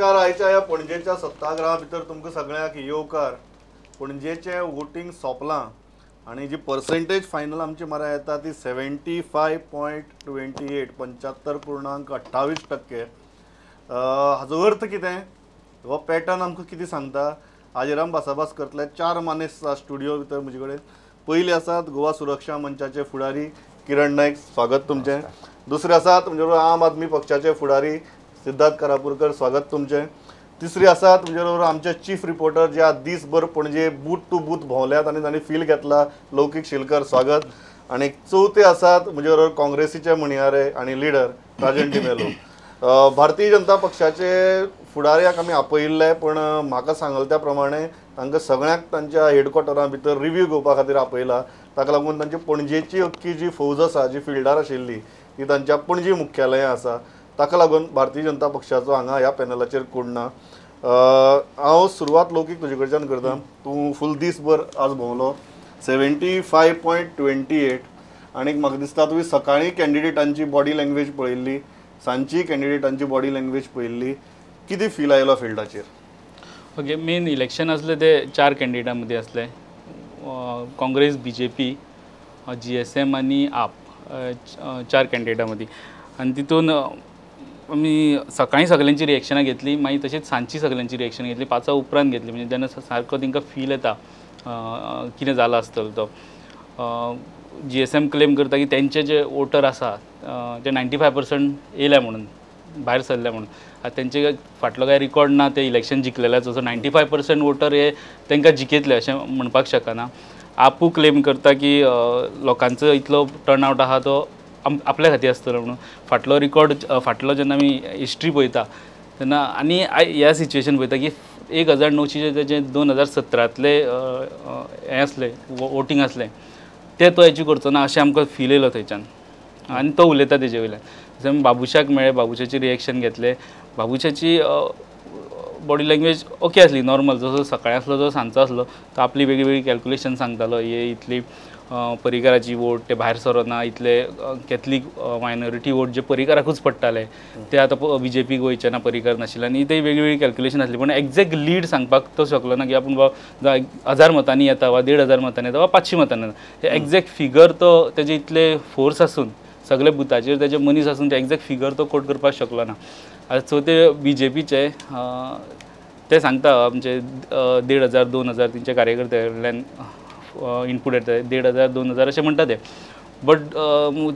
नमस्कार. आयच्या ह्या पणजेच्या सत्ताग्रहा भितर तुमकां सगळ्यांक येवकार. पणजेचें वोटींग सोंपलां आनी जी पर्सेंटेज फायनल आमची मरा येता ती 75.28 75.28%. हाजो अर्थ कितें, हो पॅटर्न आमकां कितें सांगता, हाजेर आमी भासाभास करतले. चार मानेस्त स्टुडियो भितर म्हजे कडेन. पयले आसात गोवा सुरक्षा मंचाचे फुडारी किरण नायक, स्वागत तुमचें. दुसरे आसात तुमचे बरोबर आम आदमी पक्षाचे फुडारी सिद्धार्थ कारापूरकर, स्वागत तुमचें. तिसरे आसात तुमचे बरोबर आमचे चीफ रिपोर्टर जे आज दीसभर पणजे बूथ टू बूथ भोंवल्यात आनी तांणी फील घेतला, लौकीक शिलकर, स्वागत. आनी चवथे आसात म्हजे बरोबर काँग्रेसीचे म्हणयारे आनी लिडर राजन डिमेलो. भारतीय जनता पक्षाचे फुडाऱ्याक आमी आपयिल्ले, पूण म्हाका सांगल त्या प्रमाणे तांकां सगळ्यांक तांच्या हेडक्वॉर्टरां भितर रिव्यू घेवपा खातीर आपयला. ताका लागून तांची पणजेची अख्खी जी फौज आसा, जी फिल्डार आशिल्ली, ती तांच्या पणजी मुख्यालयां आसा. ताका लागून भारतीय जनता पक्षाचो हांगा ह्या पॅनलाचेर कोण ना. हांव सुरवात लौकीक तुजे कडच्यान करता. तूं फूल दीसभर आज भोंवलो. 75.28 आनी म्हाका दिसता तुवें सकाळीं कॅन्डिडेटांची बॉडी लँग्वेज पळयल्ली, सांजची कॅन्डिडेटांची बॉडी लँग्वेज पळयल्ली, कितें फील आयलो फिल्डाचेर? ओके, मेन इलेक्शन आसलें ते चार कॅन्डिडेटां मदीं आसलें, काँग्रेस, BJP, GSM आनी आप, चार कॅन्डिडेटां मदीं. आनी तितून आमी सकाळीं सगल्यांची रिएक्शनां घेतली, मागीर तशेंच सांजची सगल्यांची रिएक्शन घेतली, पांचा उपरांत घेतली. म्हणजे जेन्ना सारको तांकां फील येता कितें जाला आसतलो तो. GSM claim करता की तेंचे जे वोटर आसा ते 95% येयल्या म्हणून, भायर सरल्या म्हणून. आतां तेंचे फाटलो काय रिकॉर्ड ना ते इलेक्शन जिखलेल्याचो, सो 95% वोटर हे तांकां जिखयतले अशें म्हणपाक शकना. आपू क्लेम करता की लोकांचो इतलो टर्न आवट आहा तो आपल्या खातीर आसतलो म्हणून. फाटलो रिकॉर्ड, फाटलो जेन्ना आमी हिस्ट्री पळयता तेन्ना आनी ह्या सिच्युएशन पळयता की 1900 तेजे 2017तले हें आसलें, वोटींग आसलें, ते तो एचीव करचो ना अशें आमकां फील येयलो थंयच्यान. आनी तो उलयता तेजे वयल्यान. जशें आमी बाबुशाक मेळ्ळे, बाबुशाची रिएक्शन घेतलें. बाबुशाची बॉडी लँग्वेज ओके आसली, नॉर्मल, जसो सकाळीं आसलो जो सांजचो आसलो तो आपली वेगळी वेगळी कॅल्कुलेशन सांगतालो. हे इतली परिकाराची वोट ते भायर सरना, इतले कॅथलीक मायनॉरिटी वोट जे परिकाराकूच पडटाले ते आतां BJPक वयचे ना, परिकार नाशिल्ले. आनी ते वेगळी वेगळी कॅल्कुलेशन आसली, पूण एग्जॅक्ट लीड सांगपाक तो शकलो ना की आपूण बाबा 1000 मतांनी येता वा 1500 मतांनी येता वा 500 मतांनी येता. ते एग्जॅक्ट फिगर तो तेजे इतले फोर्स आसून, सगळे बुथाचेर तेजे मनीस आसून ते एग्जॅक्ट फिगर तो कोट करपाक शकलो ना. आतां सो ते BJPचे ते सांगता आमचे 1500 2000 तेंच्या कार्यकर्त्या कडल्यान इनपूट येता, 1500 2000 अशें म्हणटा ते. बट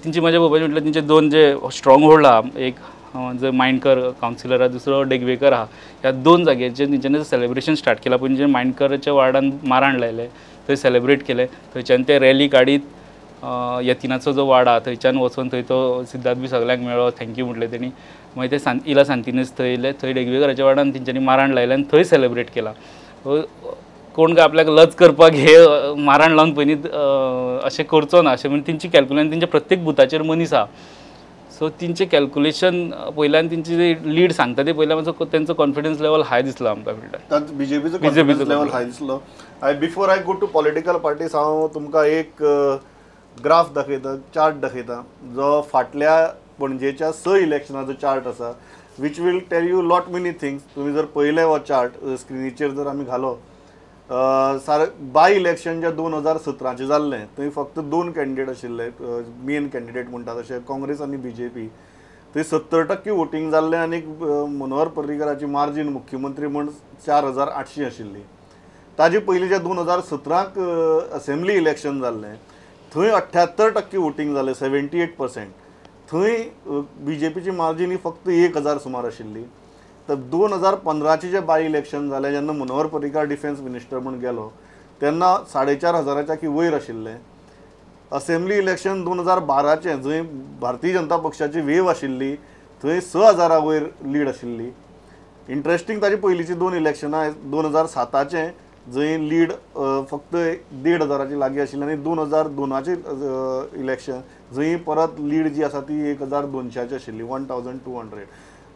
तेंची मजा पळोवपाची म्हटल्यार तेंचे दोन जे स्ट्रॉंग होल्ड आहा, एक जो मायणकर कावन्सिलर आहा, दुसरो डेगवेकर आहा, ह्या दोन जाग्याचेर तेंच्यांनी सेलेब्रेशन स्टार्ट केलां. पूण जे मायणकराच्या वार्डान माराण लायलें थंय सेलेब्रेट केलें, थंयच्यान ते रॅली काडीत यतीनाचो जो वार्ड आहा थंयच्यान वचून थंय तो सिद्धार्थ बी सगल्यांक मेळ्ळो, thank you म्हटलें तेणी. मागीर ते इला सांतिनेज थंय येयले, थंय डेगवेकराच्या वार्डान तेंच्यांनी माराण लायलें आनी थंय सेलेब्रेट केलां. कोण काय आपल्याक लज करपाक हे माराण लावन पयलीं अशें करचो ना अशें म्हणून तेंची कॅल्कुलेशन, तेंच्या प्रत्येक बुथाचेर मनीस आहा, सो तेंचें कॅल्कुलेशन पळयल्यान आनी तेंची जी लीड सांगता ते पळयल्यान मातसो तेंचो कॉन्फिडन्स लेवल हाय दिसलो आमकां फिल्डार. BJPचो कॉन्फिडन्स लेवल हाय दिसलो. I before I go to political parties हांव तुमकां एक ग्राफ दाखयता, चार्ट दाखयता, जो फाटल्या पणजेच्या 6 इलेक्शनाचो चार्ट आसा, which will tell you lot many things. तुमी जर पळयले हो चार्ट स्क्रिनीचेर जर आमी घालो, सार बाय इलेक्शन जे 2017चें जाल्लें थंय फक्त 2 कॅन्डिडेट आशिल्ले, मेन कॅन्डिडेट म्हणटा तशें काँग्रेस आनी BJP. थंय 70% वोटींग जाल्लें आनी मनोहर पर्रीकराची मार्जीन मुख्यमंत्री म्हूण 4800 आशिल्ली. ताजे पयलीं जे 2017क असेंब्ली इलेक्शन जाल्लें थंय 78% वोटींग जालें, 78%. थंय BJPची मार्जीन ही फक्त 1000 सुमार आशिल्ली. तर 2015चें जें बाय इलेक्शन जालें जेन्ना मनोहर पर्रीकार डिफेन्स मिनिस्टर म्हूण गेलो तेन्ना 4500च्या की वयर आशिल्लें. असेंब्ली इलेक्शन 2012चें जंय भारतीय जनता पक्षाची वेव आशिल्ली थंय 6000 वयर लीड आशिल्ली. इंट्रस्टींग ताजे पयलींची 2 इलेक्शनां 2007चें जंय लीड फक्त 1500ची लागीं आशिल्ली आनी 2002चें इलेक्शन जंय परत लीड जी आसा ती 1200ची आशिल्ली, 1200.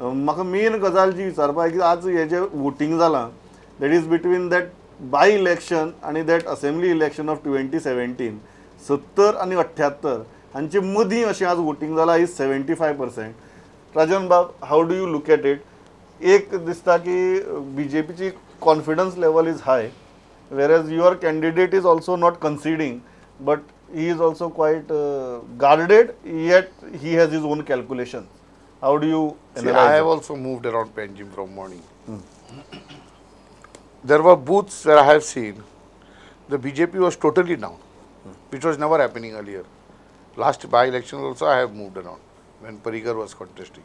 म्हाका मेन गजाल जी विचारपा की आज हे जे वोटींग जालां that is between that by election आनी that assembly election of 2017, 70 आनी 78 हांचे मदीं अशें आज वोटींग जालां is 75%. Rajan बाब, how do you look at it? एक दिसता की बीजेपीची confidence level is high, whereas your candidate is also not conceding, but he is also quite guarded, yet he has his own calculation. How do you See, I have also moved around Panjim from morning. There were booths where I have seen the BJP was totally down, which was never happening earlier. Last by-election also I have moved around when Parrikar was contesting.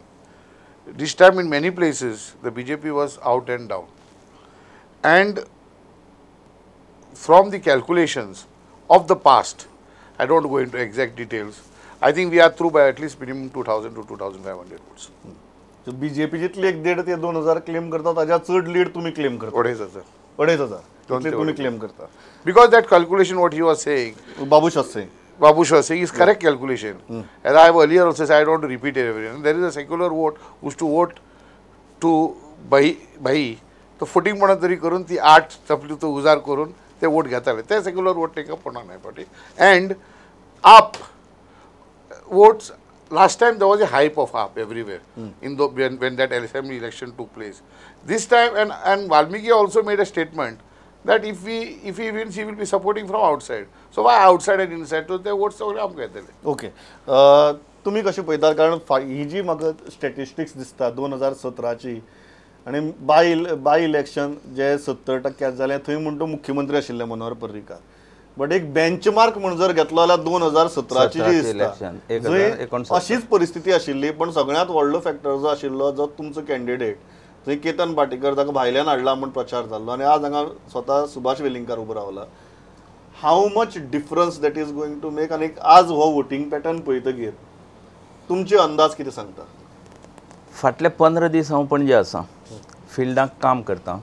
This time in many places the BJP was out and down. And from the calculations of the past, I don't go into exact details, I think we are through by at least minimum 2,000 to 2,500 votes. So BJP जितली एक 1.5 ते 2,000 claim करता ताज्या चड lead तुम्ही claim करता. 2,500. 2,500 तुम्ही claim करता. Because that calculation what he was saying, Babush was saying, Babush was saying is correct calculation. As I have earlier also said, I don't repeat everything. There is a secular vote who is to vote to Bhai, तो फुटींग म्हणून तरी करून ती 8 चपली तो उजार करून ते vote घेताले. ते सेक्युलर वोट तांकां पडना न्हय फावटी. And AAP votes, last time there was a hype of AAP everywhere in the when that assembly election took place. This time, and Valmiki also made a statement that if he wins, he will be supporting from outside. So why outside and inside? So ते votes सगळे आमकां येतले. Okay, तुमी कशें पळयतात? कारण ही जी म्हाका स्टॅटिस्टिक्स दिसता 2017ची आनी बाय इलेक्शन जे 70% जालें थंय म्हण तो मुख्यमंत्री आशिल्ले मनोहर पर्रीकार. बट एक बेंचमार्क म्हण जर घेतलो जाल्यार 2017ची जी दिसता जंय अशीच परिस्थिती आशिल्ली, पण सगळ्यांत व्हडलो फॅक्टर जो आशिल्लो जो तुमचो कॅन्डिडेट थंय केतन भाटीकर ताका भायल्यान हाडला म्हण प्रचार जाल्लो आनी आज हांगा स्वता सुभाष वेलिंगकार उबो रावला. How much difference that is going to make? आनी आज हो वोटींग पॅटर्न पळयतगीर तुमचे अंदाज कितें सांगता? फाटले 15 दीस हांव पणजे आसा, फिल्डाक काम करता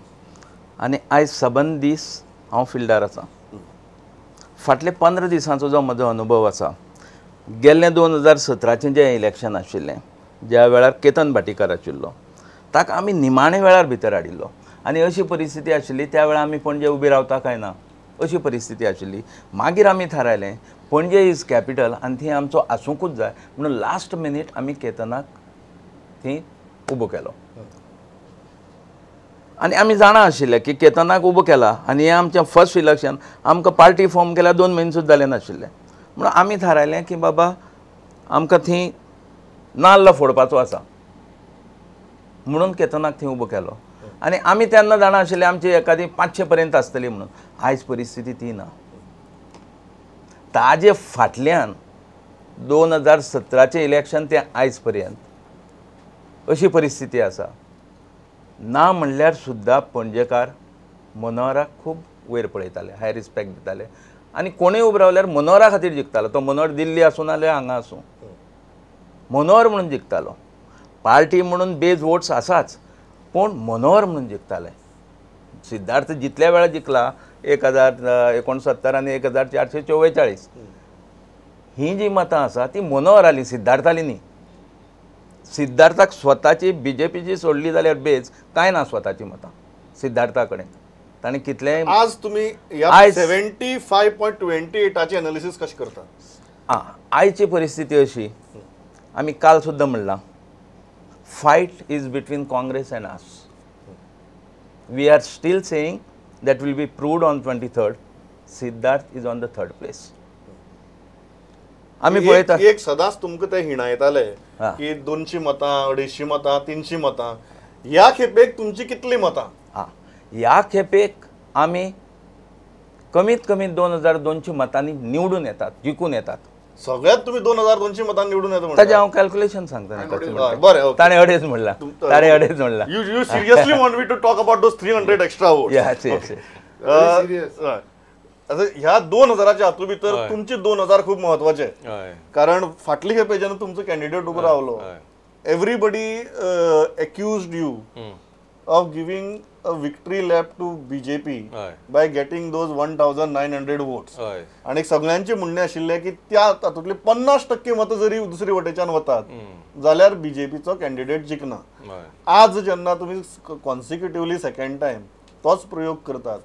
आनी आयज सबंद दीस हांव फिल्डार आसा. फाटले 15 दिसांचो जो म्हजो अनुभव आसा, गेल्ले 2017चें जें इलेक्शन आशिल्लें ज्या वेळार केतन भाटीकार आशिल्लो ताका आमी निमाणे वेळार भितर हाडिल्लो आनी अशी परिस्थिती आशिल्ली त्या वेळार आमी पणजे उबी रावता काय ना अशी परिस्थिती आशिल्ली. मागीर आमी थारायलें पणजे is capital आनी थंय आमचो आसूंकूच जाय म्हणून लास्ट मिनीट आमी केतनाक थंय उबो केलो. आनी आमी जाणा आशिल्ले की केतनाक उबो केला आनी हें आमचें फर्स्ट इलेक्शन, आमकां पार्टी फॉर्म केल्यार 2 म्हयने सुद्दां जाले नाशिल्ले. म्हणून आमी थारायलें की बाबा आमकां थंय नाल्ल फोडपाचो आसा म्हणून केतनाक थंय उबो केलो. आनी आमी तेन्ना जाणा आशिल्ले आमची एकादी 500 पर्यंत आसतली म्हणून. आयज परिस्थिती ती ना. ताजे फाटल्यान 2017चें इलेक्शन तें आयज पर्यंत अशी परिस्थिती आसा. ना म्हणल्यार सुद्दां पणजेकार मनोहराक खूब वयर पळयताले, हाय रिस्पेक्ट दिताले आनी कोणूय उबो रावल्यार मनोहरा खातीर जिखतालो. तो मनोहर दिल्ली आसूं नाल्यार हांगा आसूं, मनोहर म्हणून जिखतालो. पार्टी म्हणून बेज वोट्स आसाच, पूण मनोहर म्हणून जिखताले. सिद्धार्थ जितल्या वेळा जिखला 1069 आनी 1444 ही जी मतां आसा ती मनोहर आली, सिद्धार्थाली न्ही. सिद्धार्थाक स्वताची बीजेपीची सोडली जाल्यार बेज कांय ना स्वताची मतां सिद्धार्था कडेन. ताणें कितलें आज तुमी 75.28 एनालिसीस कशें करता? आं, आयची परिस्थिती अशी, आमी काल सुद्दां म्हणलां, fight is between Congress and us. We are still saying that will be proved on 23rd. Siddharth is on the 3rd place. आमी पळयता एक सदांच तुमकां ते हिणायताले की 200 मतां, 250 मतां, 300 मतां, ह्या खेपेक तुमची कितली मतां? आं, ह्या खेपेक आमी कमीत कमी 2200 मतांनी निवडून येतात, जिखून येतात. सगळ्यात तुम्ही 2200 मतांनी निवडून येता ताजें हांव कॅल्क्युलेशन सांगता. बरें, ताणें अडेच म्हणलां, ताणें अडेच म्हणलां. You seriously want me to talk about those 300 extra votes? Yes yes. आतां ह्या 2000च्या हातूंत भितर तुमचे 2000 खूब म्हत्वाचे, कारण फाटली खेपे जेन्ना तुमचो कॅन्डिडेट उबो रावलो, everybody accused you of giving a victory lap to BJP by getting those 1900 votes. आनी सगळ्यांचे म्हणणें आशिल्लें की त्या तातूंतली 50% मतां जरी दुसरी वटेच्यान वतात जाल्यार बीजेपीचो कॅन्डिडेट जिखना. आज जेन्ना तुमी कॉन्सिक्युटिवली सेकंड टायम तोच प्रयोग करतात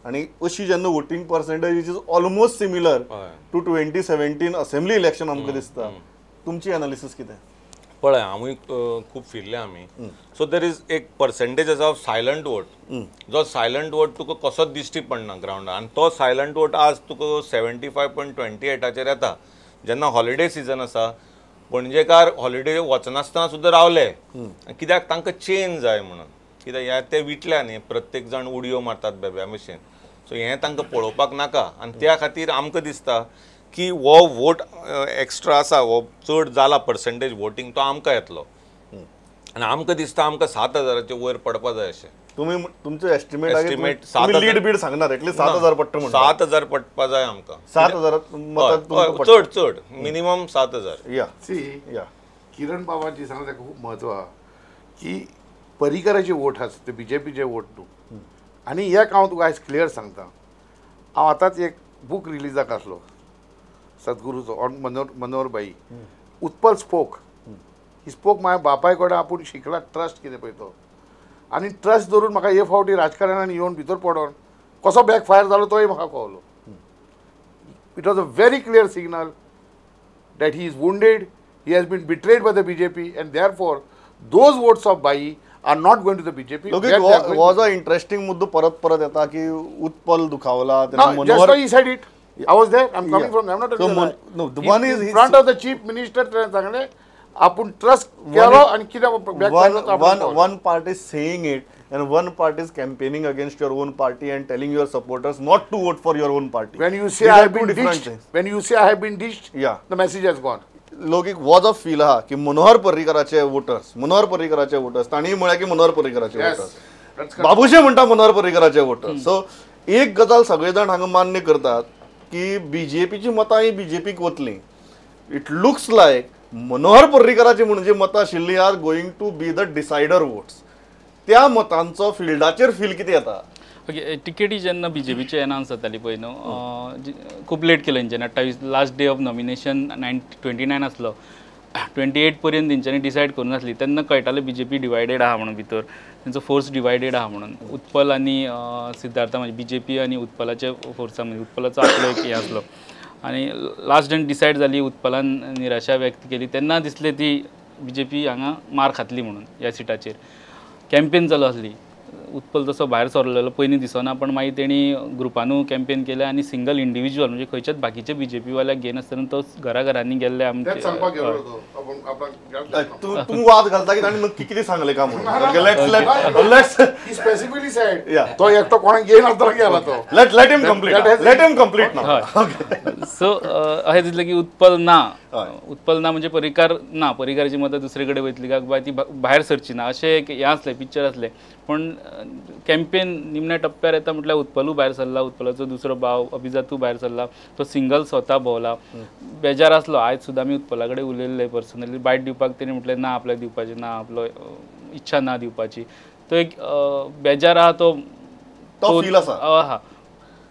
आनी अशी जेन्ना voting percentage which is almost similar to 2017 assembly election आमकां दिसता, तुमची एनालिसीस कितें? पळय आमूय खूब फिरले आमी. सो there is एक पर्सेंटेज आसा ऑफ सायलंट वोट, जो सायलंट वोट तुका कसोच दिश्टी पडना ग्रावंडार, आनी तो सायलंट वोट आज तुका 75.28 येता. जेन्ना हॉलिडे सिजन आसा, पणजेकार हॉलिडे वचनासतना सुद्दां रावले, कित्याक तांकां चेंज जाय म्हणून. कित्याक ह्या ते विटल्या न्ही, प्रत्येक जाण उडयो मारतात बेब्या भशेन, सो हें तांकां पळोवपाक नाका. आनी त्या खातीर आमकां दिसता की हो वोट एक्स्ट्रा आसा, हो चड जाला पर्सेंटेज वोटींग, तो आमकां येतलो आनी आमकां दिसता आमकां 7,000 वयर पडपा जाय अशें. तुमी तुमचो एस्टिमेट लीड बीड सांगणार एटलीस्ट 7,000 पडटा म्हणटा? 7,000 पडपा जाय आमकां. 7,000 चड चड मिनिमम 7,000. या सी किरण बाबाजी सांगता ताका खूब म्हत्व आहा की पर्रीकराचे वोट आसा ते बीजेपीचे वोट न्हू. आनी एक हांव तुका आयज क्लियर सांगता, हांव आतांच एक बूक रिलीजाक आसलो सद्गुरूचो on Manohar Bhai. Utpal spoke, he spoke म्हाज्या बापाय कडेन आपूण शिकला ट्रस्ट कितें पळय तो, आनी ट्रस्ट धरून म्हाका हे फावटी राजकारणान येवन भितर पडोन कसो बॅक फायर जालो तोय म्हाका कळलो. It was a very clear signal that he is wounded, he has been betrayed by the BJP, and therefore those votes of Bhai are not going to the BJP. हो जो interesting मुद्दो परत परत येता की Utpal दुखावला, He said it. I was there. I'm coming from. I'm not. So, no, the one is in front of the chief minister. सांगले आपूण trust केलो आणि कितें one part is saying it and one part is campaigning against your own party and telling your supporters not to vote for your own party. When you say I have been ditched, when you say I have been ditched, yeah, the message has gone. लोक एक was of feel आहा की Manohar पर्रीकराचे voters, Manohar पर्रीकराचे voters, तांणी म्हळ्यार की Manohar पर्रीकराचे voters, बाबूशे म्हणटा Manohar पर्रीकराचे voters. So एक गजाल सगळे जाण हांगा मान्य करतात की बीजेपीची मतां ही बीजेपीक वतली. It looks लायक मनोहर पर्रीकराची म्हणून जी मतां आशिल्ली are going to be the decider votes. त्या मतांचो फिल्डाचेर फील कितें येता? ओके, टिकेटी जेन्ना बीजेपीचे एनावन्स जाताली पळय न्हू, खूब लेट केलें तेंच्यांनी. 28 लास्ट डे ऑफ नॉमिनेशन 29 आसलो, 28 पर्यंत तेंच्यांनी डिसायड करूं नासली. तेन्ना कळटालें बीजेपी डिवायडेड आहा म्हणून, भितर तेंचो फोर्स डिवायडेड आहा म्हणून. उत्पल आनी सिद्धार्था म्हणजे बीजेपी आनी उत्पलाच्या फोर्सा म्हणजे उत्पलाचो आपलो एक हें आसलो. आनी लास्ट डेन डिसायड जाली, उत्पलान निराशा व्यक्त केली. तेन्ना दिसलें ती बीजेपी हांगा मार खातली म्हणून ह्या सिटाचेर. कॅम्पेन चालू आसली, उत्पल तसो भायर सरलेलो पयलीं दिसना, पण मागीर तेणी ग्रुपानू कॅम्पेन केलें आनी सिंगल इंडिविज्युअल म्हणजे खंयच्याच बाकीचे बीजेपी वाल्याक घेयनासतना तो घरा घरांनी गेल्ले. आमचे तूं वाद घालता की ताणें नक्की कितें सांगलें का म्हणून? स्पेसिफिकली सेड तो एकटो कोणाक घेयनासतना गेला तो. Let him complete, let him complete now. So अशें दिसलें की उत्पल ना, उत्पल ना म्हणजे पर्रीकार ना, पर्रीकाराची मतां दुसरे कडेन वयतली काय बाय ती भायर सरची ना, अशें एक हें आसलें, पिक्चर आसलें. पूण कॅम्पेन निमण्या टप्प्यार येता म्हटल्यार उत्पलूय भायर सरला, उत्पलाचो दुसरो भाव अभिजातूय भायर सरला, तो सिंगल स्वता भोंवला, बेजार आसलो. आयज सुद्दां आमी उत्पला कडेन उलयल्ले पर्सनली, बायट दिवपाक तेणी म्हटलें ना आपल्याक दिवपाचें ना, आपलो इच्छा ना दिवपाची. तो एक बेजार आहा, तो फील आसा आहा,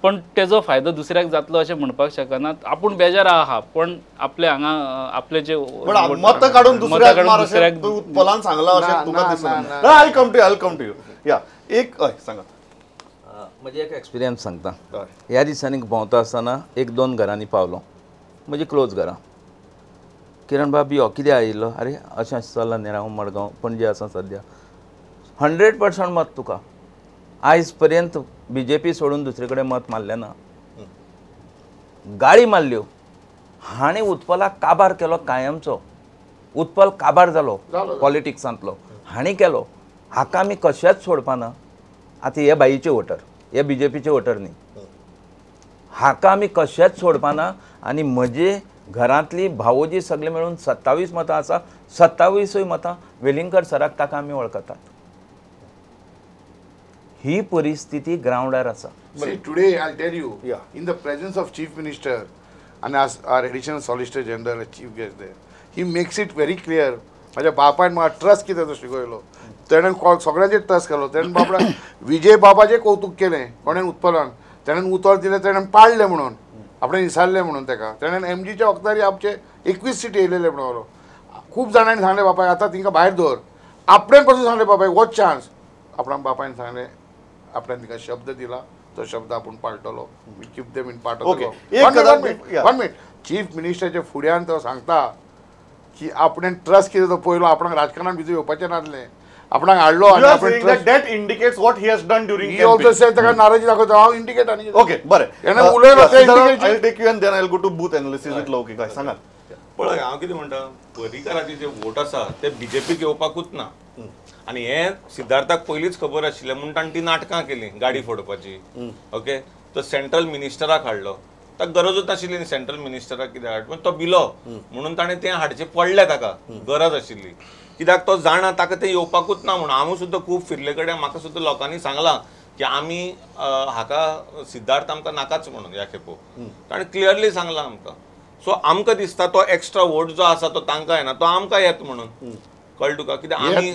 पण तेजो फायदो दुसऱ्याक जातलो अशें म्हणपाक शकना. आपूण बेजार आहा, पण आपले हांगा आपले जे मत काडून दुसऱ्याक उत्पलान सांगला अशें तुका दिसना. I come to, I come to you. या एक हय सांगात, म्हजे एक एक्सपिरियन्स सांगता. ह्या दिसांनी भोंवता आसतना एक दोन घरांनी पावलो, म्हजी क्लोज घरां. किरण बाब यो कितें आयिल्लो, अरे अशें अशें चल्लां न्ही, हांव मडगांव पणजे आसा सद्या. 100% मत तुका आयज पर्यंत बीजेपी सोडून दुसरे कडेन मत मारलें ना. गाळी मारल्यो हाणें उत्पलाक काबार केलो कायमचो. उत्पल काबार जालो पॉलिटिक्सांतलो, हाणें केलो. हाका आमी कशेंच सोडपाना. आतां हे बाईचे वोटर, हे बीजेपीचे वोटर न्ही, हाका आमी कशेंच सोडपाना. आनी म्हजे घरांतली भावोजी सगळे मेळून 27 मतां आसा, 27 मतां वेलिंगकर सराक ताका आमी वळखतात. ही परिस्थिती ग्रावंडार आसा. See, today I'll tell you, yeah, in the presence of Chief Minister and as our additional Solicitor General, Chief Guest there, he makes it very clear. माझ्या बापान म्हाका ट्रस्ट कितें तो शिकयलो, तेणें सगळ्यांचेर ट्रस्ट केलो. तेणें बाबडा विजय बाबाचें कौतूक केलें, कोणें उत्पलान, तेणें उतर दिलें, तेणें पाळ्ळें म्हणून, आपणें विसरलें म्हणून तेका. तेणें एमजीच्या वखदारी आमचे 21 सिटी येयलेले म्हणून खूब जाणांनी सांगलें बापाय आतां तिंकां भायर दवर. आपणें पसून सांगलें बापाय हो चान्स. आपणाक बापायन सांगलें, आपणें तिका शब्द दिला, तो शब्द आपूण पाळटलो. We keep them in part of. One minute, chief मिनिस्टराच्या फुड्यान तो सांगता की आपणें ट्रस्ट कितें तो पयलो आपणाक राजकारणान भितर येवपाचें नासलें, आपणाक हाडलो आनी आपण that indicates what he has done during he also said ताका नाराजी दाखयता हांव इंडिकेट आनी ओके बरें हेणें उलयलो तें indicate. I will take you and then I will go to booth analysis with Laukik. हय सांगात. पळय हांव कितें म्हणटा, पर्रीकाराचे जे वोट आसा ते बीजेपीक येवपाकूच ना आनी हें सिद्धार्थाक पयलींच खबर आशिल्लें म्हूण ताणें ती नाटकां केलीं गाडी फोडपाची. ओके, तो सेंट्रल मिनिस्टराक हाडलो, ताका गरजूच नाशिल्ली न्ही सेंट्रल मिनिस्टराक कित्याक हाड, पूण तो बिलो म्हणून ताणें तें हाडचें पडलें, ताका गरज आशिल्ली कित्याक तो जाणा ताका तें येवपाकूच ना म्हणून. हांव सुद्दां खूब फिरले कडेन म्हाका सुद्दां लोकांनी सांगलां की आमी हाका सिद्धार्थ आमकां नाकाच म्हणून ह्या खेपो, ताणें क्लियरली सांगलां आमकां. सो आमकां दिसता तो एक्स्ट्रा वोट जो आसा तो तांकां येना, तो आमकां येत म्हणून. कळ्ळें तुका कित्याक आमी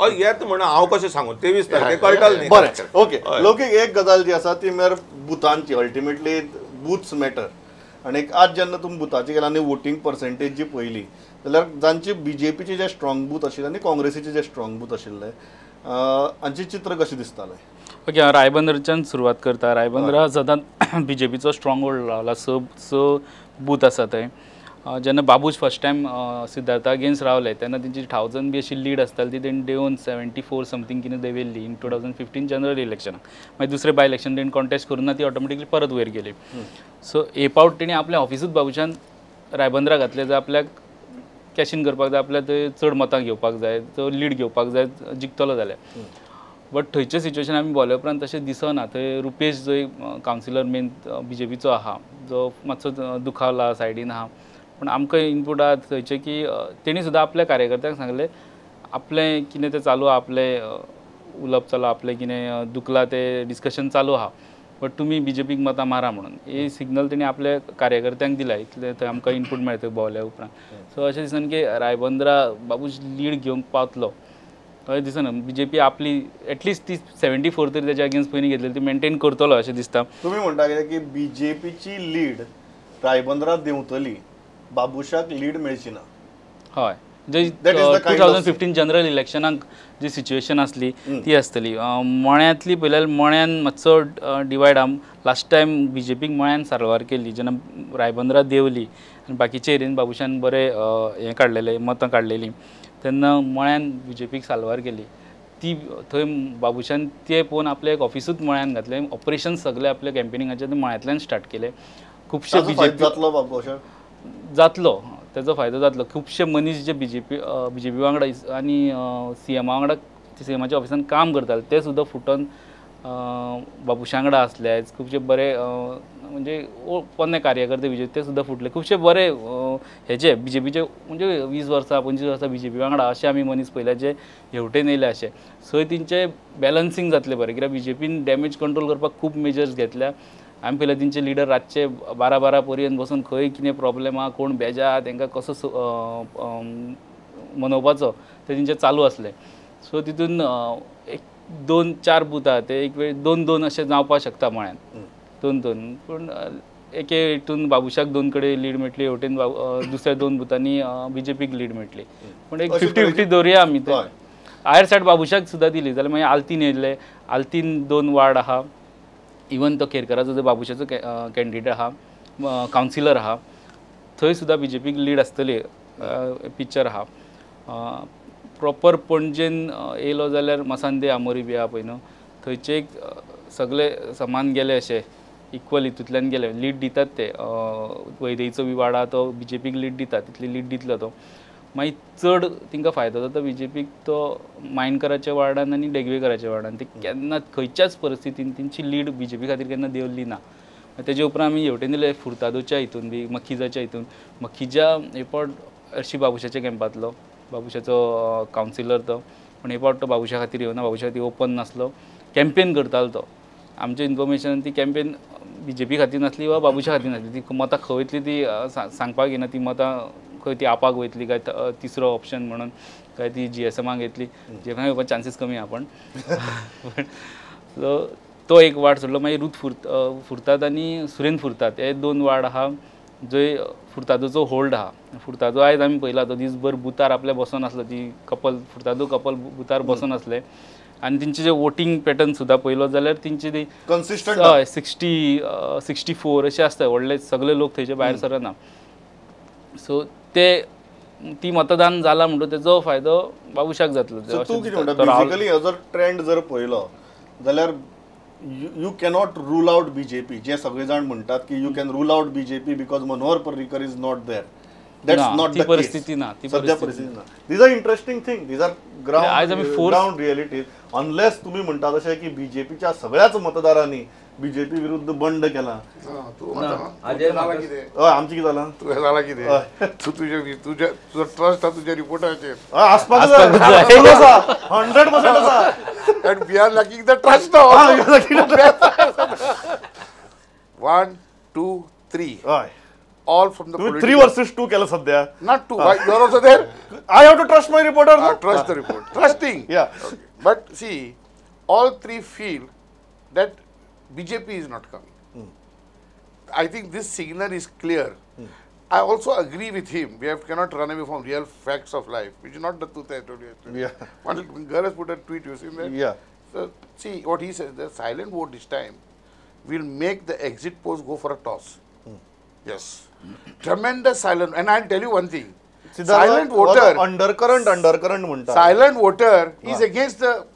हय येत म्हणून हांव कशें सांगू 23 तारखेक कळटलें न्ही. बरें ओके लौकीक, एक गजाल जी आसा ती म्हळ्यार बुथांची, अल्टिमेटली बुथ्स मॅटर. आनी आज जेन्ना तुमी बुथाची गेला आनी वोटींग पर्सेंटेज जी पळयली जाल्यार जांचे बीजेपीचे जे स्ट्रॉंग बूथ आशिल्ले आनी काँग्रेसीचे जे स्ट्रॉंग बूथ आशिल्ले हांचें चित्र कशें दिसतालें? ओके, हांव रायबंदरच्यान सुरवात करता. रायबंदरा सदांच बीजेपीचो स्ट्रॉंग होल्ड रावला, स बूथ आसा थंय. जेन्ना Babush first time Siddhartha against रावले तेन्ना तेंची 1000 बी अशी लीड आसताली, ती तेणी देंवन 74 समथींग कितें देंवयल्ली इन 2015 जनरल इलेक्शनाक. मागीर दुसरे बाय इलेक्शन तेणी कॉन्टेस्ट करून ना ती ऑटोमॅटिकली परत वयर गेली. सो हे पावट तेणी आपल्या ऑफिसूच बाबूशान रायबंदरा घातलें, जाल्यार आपल्याक कॅशीन करपाक जाय, आपल्याक थंय चड मतां घेवपाक जाय, तो लीड घेवपाक जाय जिखतलो जाल्यार. बट थंयचें सिच्युएशन आमी भोंवले उपरांत तशें दिसना. थंय रुपेश जो एक कावन्सिलर मेन बीजेपीचो आहा, जो मातसो दुखावला सायडीन आहा, पूण आमकां इनपूट आहा थंयचें की तेणी सुद्दां आपल्या कार्यकर्त्यांक सांगलें आपलें कितें तें चालू आहा, आपलें उलोवप चालू आहा, आपलें कितें दुखलां तें डिस्कशन चालू आहा, बट तुमी बीजेपीक मतां मारा म्हणून हे सिग्नल तेणी आपल्या कार्यकर्त्यांक दिला. इतलें थंय आमकां इनपूट मेळटा भोंवल्या उपरांत. सो अशें दिसना की रायबंदरा बाबूश लीड घेवंक पावतलो अशें दिसना. बीजेपी आपली एटलिस्ट ती 74 तरी तेच्या अगेन्स्ट पयलीं घेतलेली ती मेनटेन करतलो अशें दिसता. तुमी म्हणटा कितें की बीजेपीची लीड रायबंदरा देंवतली, बाबूशाक लीड मेळची ना? हय, जे 2015 जनरल इलेक्शनाक जी सिच्युएशन आसली ती आसतली. मळ्यांतली पळयल्यार मळ्यान मातसो डिवायड. लास्ट टायम बीजेपीक मळ्यान सारवार केल्ली जेन्ना रायबंदरा देंवली आनी बाकीचे एरियेन बाबूशान बरें हें काडलेलें, मतां काडलेलीं, तेन्ना मळ्यान बीजेपीक साल्वार केली. ती थंय बाबूशान ते पळोवन आपलें एक ऑफिसूच मळ्यान घातलें, ऑपरेशन सगळें आपल्या कॅम्पेनिंगाचें मळ्यांतल्यान स्टार्ट केलें. खुबशे बीजेपी जातलो बाबूशाक जातलो, तेजो फायदो जातलो. खुबशे मनीस जे बीजेपी वांगडा आनी सीएमा वांगडा सीएमाच्या ऑफिसान काम करताले ते सुद्दां फुटोन बाबूशा वांगडा आसले. आयज खुबशे बरे म्हणजे पोन्ने कार्यकर्ते बीजेपी ते सुद्दां फुटले. खुबशे बरे हेजे बीजेपीचे म्हणजे 20 वर्सां 25 वर्सां बीजेपी वांगडा अशे आमी मनीस पळयल्या जे हेवटेन येयले अशे. सो तेंचे बॅलन्सींग जातलें बरें, कित्याक बीजेपीन डॅमेज कंट्रोल करपाक खूब मेजर्स घेतल्या. आमी पळयल्या तेंचे लिडर रातचे 12-12 पर्यंत बसून खंय कितें प्रॉब्लेम आहा, कोण बेजा, तांकां कसो मनोवपाचो ते तेंचें चालू आसलें. सो तितून एक 2-4 बूथ आहा ते एक वेळ 2-2 अशें जावपाक शकता मळ्यान, 2-2. पूण एके हितून बाबूशाक 2 कडेन लीड मेळटली, हेवटेन दुसऱ्या 2 बुथांनी बीजेपीक लीड मेळटली. पूण एक 50-50 दवरुया आमी. ते आयर सायड बाबूशाक सुद्दां दिली जाल्यार मागीर आल्तीन येयले, आल्तीन 2 वार्ड आहा. इवन तो केरकराचो जो बाबूशाचो कॅन्डिडेट आहा, कावन्सिलर आहा, थंय सुद्दां बीजेपीक लीड आसतली पिक्चर आहा. प्रॉपर पणजेन येयलो जाल्यार मसांदे आमोरी बी आहा पळय न्हू, थंयचे एक सगळे समान गेले अशे इक्वल हितूंतल्यान गेले, लीड दितात ते. वैदेहीचो बी वाड आहा तो बीजेपीक लीड दिता, तितली लीड दितलो तो. मागीर चड तांकां फायदो जाता बीजेपीक तो मायणकराच्या वार्डान आनी डेगवेकराच्या वार्डान. ते केन्ना खंयच्याच परिस्थितीन तेंची लीड बीजेपी खातीर केन्ना देंवली ना. तेजे उपरांत आमी हेवटेन दिले फुर्तादोच्या हितून बी, मखिजाच्या हितून. मखिजा हे पावट हरशी बाबूशाच्या कॅम्पांतलो, बाबूशाचो कावन्सिलर तो, पूण हे पावट तो बाबूशा खातीर येवना, बाबूशा खातीर ओपन नासलो, कॅम्पेन करतालो तो. आमचें इन्फॉर्मेशन ती कॅम्पेन बीजेपी खातीर नासली वा बाबूशा खातीर नासली, ती मतां खंय वयतली ती सांगपाक येना, ती मतां खंय ती आपाक वयतली काय तिसरो ऑप्शन म्हणून काय ती जीएसएमाक येतली, जीएसएमाक येवपाक चान्सीस कमी आहा. पण सो तो एक वार्ड सोडलो. मागीर रूथ फुर्ताद आनी सुरेन फुर्ताद हे 2 वार्ड आहा जंय फुर्तादोचो होल्ड आहा. फुर्तादो आयज आमी पळयला तो दीसभर बुथार आपल्या बसोन आसलो, ती कपल फुर्तादो कपल बुथार बसोन आसले आनी तेंचे जे वोटींग पॅटर्न सुद्दां पळयलो जाल्यार तेंची ती कन्सिस्टंट हय 60 64 अशें आसता. व्हडले सगळे लोक थंयचे भायर सरना. सो ते ती मतदान जाला म्हणटो तेजो फायदो बाबुशाक जातलो. तूं कितें म्हणटा बेसिकली हो जर ट्रेंड जर पळयलो जाल्यार you cannot rule out BJP. जे सगळे जाण म्हणटात की you can rule out BJP because Manohar Parrikar is not there. That's not the परिस्थिती ना, सध्या परिस्थिती ना. These are interesting thing, these are ground realities. Unless तुमी म्हणटा तशें की बीजेपीच्या सगळ्याच मतदारांनी बीजेपी विरुद्ध बंड केला. आमचें कितें जालां, तुवें जालां कितें, तूं तुज्या तुजो ट्रस्ट आसा तुज्या रिपोर्टाचेर आसपाक जाय, 100% आसा. And we are lacking the trust now. 1, 2, 3. All from the political. 3 versus 2 केलं सध्या. Not 2. Why, you are also there? I have to trust my reporter. No? Trust the report. Trusting. Yeah. Okay. But see, all three feel that BJP is not coming. I think this signal is clear. I also agree with him. We cannot run away from real facts of life, which is not the truth I told you yesterday. Yeah. One girl has put a tweet, you seen that? Yeah. So, see, what he says, the silent vote this time will make the exit polls go for a toss. Yes. Tremendous silent. And I'll tell you one thing. Silent voter. Undercurrent म्हणता. Silent voter is against the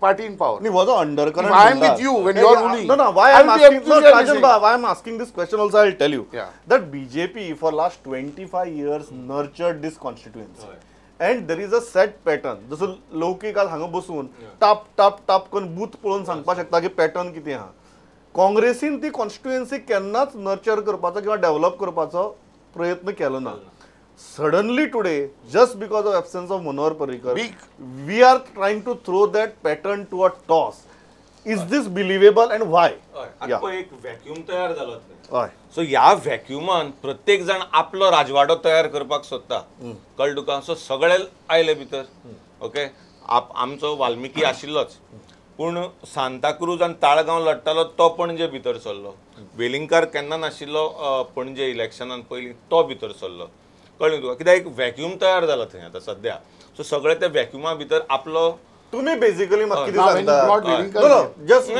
party in power. No, was undercurrent. If I am with you when you are ruling. No, no. Why I am asking? No, Rajan Bha, why I am asking this question also, I will tell you. Yeah. That BJP for last 25 years nurtured this constituency. And there is a set pattern. जसो लौकिक आज हांगा बसून top top top करून booth पळोवन सांगपाक शकता की पॅटर्न कितें आहा. काँग्रेसीन ती कॉन्स्टिट्युएन्सी केन्नाच नर्चर करपाचो किंवा डेव्हलप करपाचो प्रयत्न केलो ना. Suddenly today, just because of absence of Manohar Parrikar, we are trying to throw that pattern to a toss. Is this believable and why? आता एक व्हॅक्यूम तयार जालो. सो ह्या व्हॅक्युमान प्रत्येक जाण आपलो राजवाडो तयार करपाक सोदता, कळ्ळें तुका. सो सगळे आयले भितर. ओके, आमचो वाल्मिकी आशिल्लोच, पूण सांताक्रूज आनी ताळगांव लडटालो तो पणजे भितर सरलो. वेलिंगकार केन्ना नाशिल्लो पणजे इलेक्शनान पयलीं, तो भितर सरलो. कळ्ळें तुका, कित्याक एक व्हॅक्यूम तयार जाला थंय आतां सद्या. सो सगळे त्या व्हॅक्युमा भितर आपलो तुम्ही बेसिकली म्हाका कितें सांगतात, जस्ट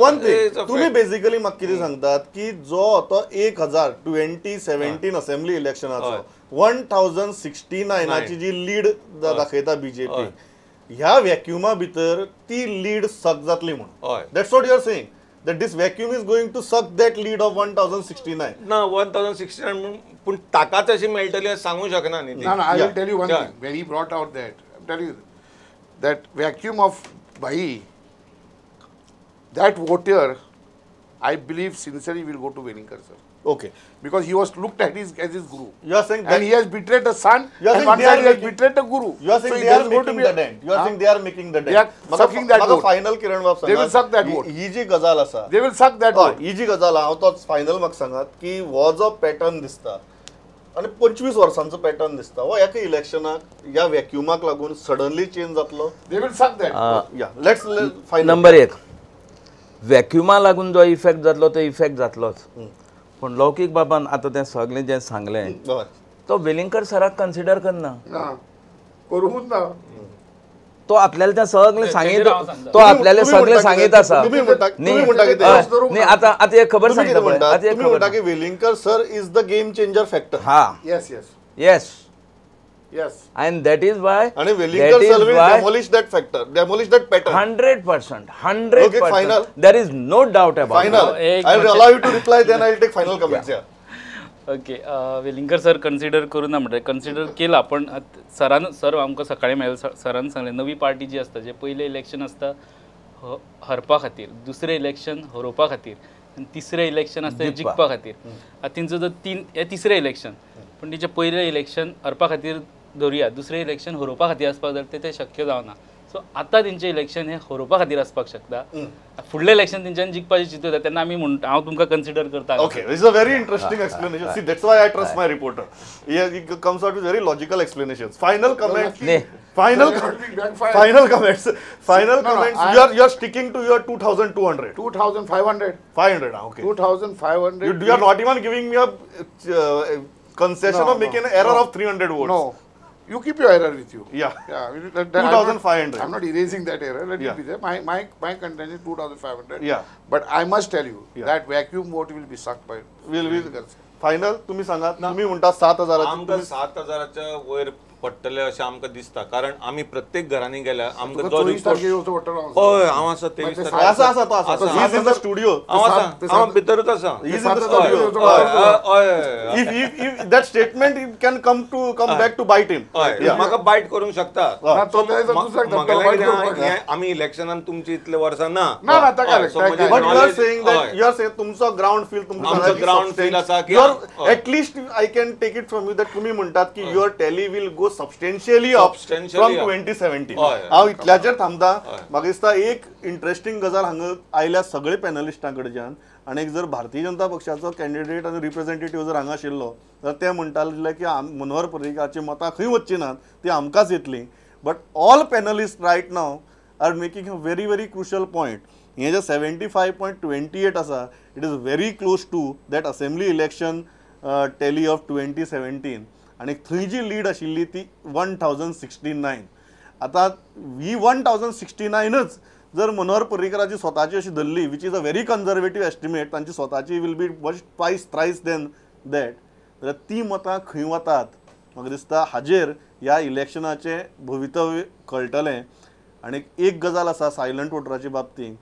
वन थिंग, तुम्ही बेसिकली म्हाका कितें सांगतात की जो तो 1000 2017 असेंब्ली इलेक्शनाचो 1069 जी लीड दाखयता बीजेपी, ह्या व्हॅक्युमा भितर ती लीड सक जातली म्हणून. That's what you are saying, that this vacuum is going to suck that lead of 1069. ना 1069 पूण ताकाच अशी मेळटली सांगू शकना न्ही. ना, I will tell you one thing. When he brought out that, I am telling you that vacuum of Bhai, that voter, I believe sincerely will go to Velingkar sir. Okay. Because he was looked at as his guru. You are saying that, and he has betrayed the son. You are and saying one they are side he has making, betrayed the guru. You are saying so they are making the dent. You are saying they are making the dent. They are sucking that vote. Final Kiran बाब They will suck that vote. ही जी गजाल आसा, They will suck that vote. ही जी गजाल हांव तोच final म्हाका सांगात की हो जो पॅटर्न दिसता आनी 25 वर्सांचो पॅटर्न दिसता, हो एका इलेक्शनाक ह्या व्हॅक्युमाक लागून सडनली चेंज जातलो. They will suck that. Yeah, let's final. Number 1, व्हॅक्युमा लागून जो इफेक्ट जातलो तो इफेक्ट जातलोच. पूण लौकीक बाबान आतां तें सगळें जें सांगलें तो वेलिंगकर सराक कन्सिडर करना, करूंक ना. तो आपल्याला तें सगळें सांगीत, तो आपल्याला सगळें सांगीत आसा. न्ही आतां आतां एक खबर सांगता पळय, आतां एक खबर की Velingkar sir is the game changer factor. हा, yes yes yes yes, and that is why आणि Velingkar sir will demolish that factor, demolish that pattern. 100%, 100%. Okay, final. There is no doubt about final. I will allow you to reply, then I will take final comments. Yeah. Okay, Velingkar sir consider करू ना म्हणटा, consider केला, पण सरान sir आमकां सकाळी मेळ्ळे, सरान सांगलें नवी पार्टी जी आसता, जे पयलें इलेक्शन आसता हरपा खातीर, दुसरें इलेक्शन हरोवपा खातीर, आनी तिसरें इलेक्शन आसता जिखपा खातीर. आतां तेंचो जो हें तिसरें इलेक्शन, पूण तेचें पयलें इलेक्शन हरपा खातीर धरुया, दुसरें इलेक्शन हरोवपा खातीर आसपाक जाय, तें शक्य जावना. सो आतां तेंचें इलेक्शन हें हरोवपा खातीर आसपाक शकता, फुडलें इलेक्शन तेंच्यांनी जिखपाचें चिंतता, तेन्ना आमी म्हणटा हांव तुमकां कन्सिडर करता. Okay, this is a very interesting explanation. See, that's why I trust my reporter. He comes out with very logical explanations. Final comment. Final comments. Final comments. You are sticking to your 2200. 2500. 500. Okay. 2500. You are not even giving me a concession of making an error of 300 votes. No. You keep your error with you. Yeah. Yeah. 2500. I'm not erasing that error. Let it be there. My contention is 2500. Yeah. But I must tell you that vacuum vote will be sucked by. Will be. Final तुम्ही सांगा, तुम्ही म्हणता 7,000 आमकां 7,000च्या वयर पडटले अशें आमकां दिसता, कारण आमी प्रत्येक घरांनी गेल्यार आमकां जो हय हांव आसा 23 आसा आसा तो आसा स्टुडियो हांव आसा, हांव भितरूच आसा. If if that statement can come to come back to bite him, म्हाका बायट करूंक शकता. आमी इलेक्शनान तुमची इतले वर्सां ना, but you are saying that you are saying तुमचो ग्रावंड फील, तुमचो ग्रावंड फील आसा की at least I can take it from you that तुमी म्हणटात की your tally will go substantially up from 2017. हांव इतल्याचेर थांबता. म्हाका दिसता एक इंट्रस्टिंग गजाल हांगा आयल्या सगळे पॅनलिस्टां कडच्यान, आनी एक जर भारतीय जनता पक्षाचो कॅन्डिडेट आनी रिप्रेझेंटेटिव्ह जर हांगा आशिल्लो जाल्यार ते म्हणटाले की मनोहर पर्रीकाराची मतां खंय वचची नात, ती आमकांच येतली. But all panelist right now are making a very very crucial point. हें जे 75.28 आसा, it is very close to that assembly election tally of 2017, आनी थंय जी लीड आशिल्ली ती 1069. आतां ही 1069च जर मनोहर पर्रीकराची स्वताची अशी धरली, which is a very conservative estimate, तांची स्वताची will be much twice thrice than that, जाल्यार ती मतां खंय वतात म्हाका दिसता हाजेर ह्या इलेक्शनाचें भवितव्य कळटलें. आनी एक गजाल आसा सायलंट वोटराचे बाबतींत,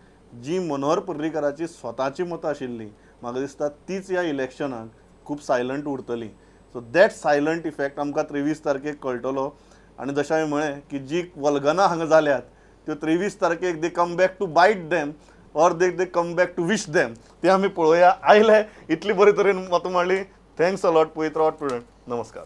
जी मनोहर पर्रीकराची स्वताची मतां आशिल्ली म्हाका दिसता तीच ह्या इलेक्शनाक खूब सायलंट उरतली. सो that silent effect आमकां 23 तारखेक कळटलो. आनी जशें हांवें म्हळें की जी वल्गनां हांगा जाल्यात त्यो 23 तारखेक they come back to bite them or they come back to wish them, ते आमी पळोवया. आयले इतली बरे तरेन मतां मांडली. Thanks a lot. पळयत रावात. नमस्कार.